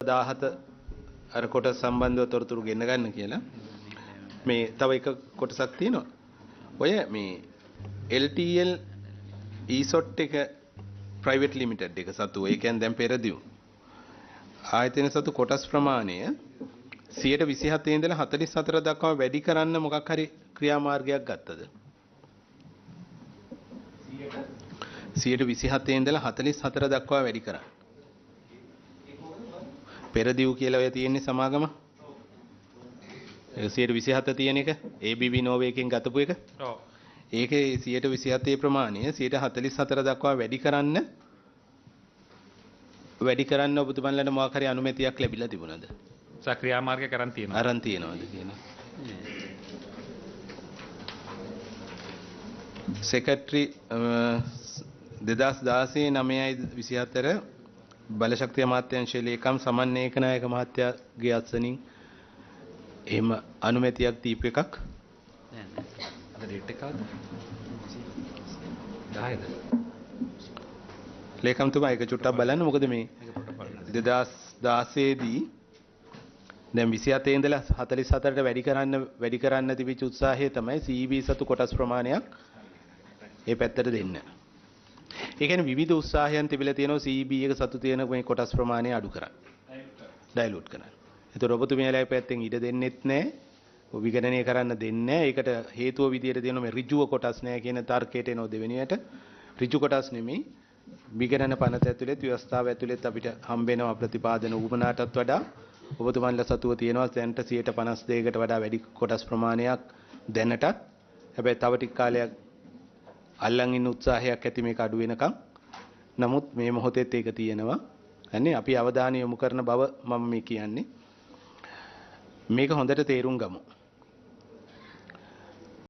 17 අර කොටස් සම්බන්ධව තොරතුරු ගෙන්න ගන්න කියලා. මේ තව එක කොටසක් තියෙනවා. ඔය මේ LTL ඊසොට් එක ප්‍රයිවට් ලිමිටඩ් එක සතු, ඒ කියන්නේ දැන් පෙරදිව් ආයතන සතු කොටස් ප්‍රමාණය 127 ඉඳලා 44 දක්වා වැඩි කරන්න මොකක් හරි ක්‍රියාමාර්ගයක් ගත්තද? 127 ඉඳලා 44 දක්වා වැඩි කරන්න. පෙරදිව් කියලා ඔය තියෙන්නේ සමාගම. 127 තියෙන එක ABB Norway එකෙන් ගතපු එක. ඔව්. ඒකේ 127 ප්‍රමාණය 144 දක්වා වැඩි කරන්න ඔබතුමන්ලට මොකක් හරි අනුමැතියක් ලැබිලා තිබුණාද? සර් ක්‍රියාමාර්ගය කරන් තියෙනවා. අරන් තියෙනවද කියලා. සෙක්‍රටරි 2016 9/24 බලශක්ති අමාත්‍යාංශයේ ලේකම් සමන් ඒකනායක මහත්තයාගේ අත්සනින් එහෙම අනුමැතියක් දීපු එකක්. නෑ නෑ. අද ඩේට් එක කවද්ද? 10ද? ලේකම්තුමා ඒක චුට්ටක් බලන්න, මොකද මේ 2016 දී දැන් 27 ඉඳලා 44ට වැඩි කරන්න තිබිච්ච උත්සාහය තමයි CEB සතු කොටස් ප්‍රමාණයක් ඒ පැත්තට දෙන්න. ඒ කියන්නේ විවිධ උත්සාහයන් තිබිලා තියෙනවා CEB එක සතු තියෙන මේ කොටස් ප්‍රමාණය අඩු කරන්න. ඩයිලූට් කරන්න. ඒතර ඔබතුමියලා ඒ පැත්තෙන් ඉඩ දෙන්නෙත් නෑ. විගණනය කරන්න දෙන්නේ නෑ. ඒකට හේතුව විදියට තියෙනවා මේ ඍජුව කොටස් නෑ කියන තර්කයට එනවා දෙවෙනියට. ඍජු කොටස් නෙමෙයි. විගණන පනත ඇතුළෙත් ව්‍යවස්ථාව ඇතුළෙත් අපිට හම්බෙනවා ප්‍රතිපාදන උවමනාටත් වඩා ඔබතුමන්ලා සතුව තියෙනවා දැනට 52කට වඩා වැඩි කොටස් ප්‍රමාණයක් දැනටත්. හැබැයි තව ටික කාලයක් අල්ලන් ඉන්න උත්සාහයක් ඇති මේක අඩු වෙනකම්. නමුත් මේ මොහොතේත් ඒක තියෙනවා. අනේ අපි අවධානය යොමු කරන බව මම මේ කියන්නේ. මේක හොඳට තේරුම් ගමු.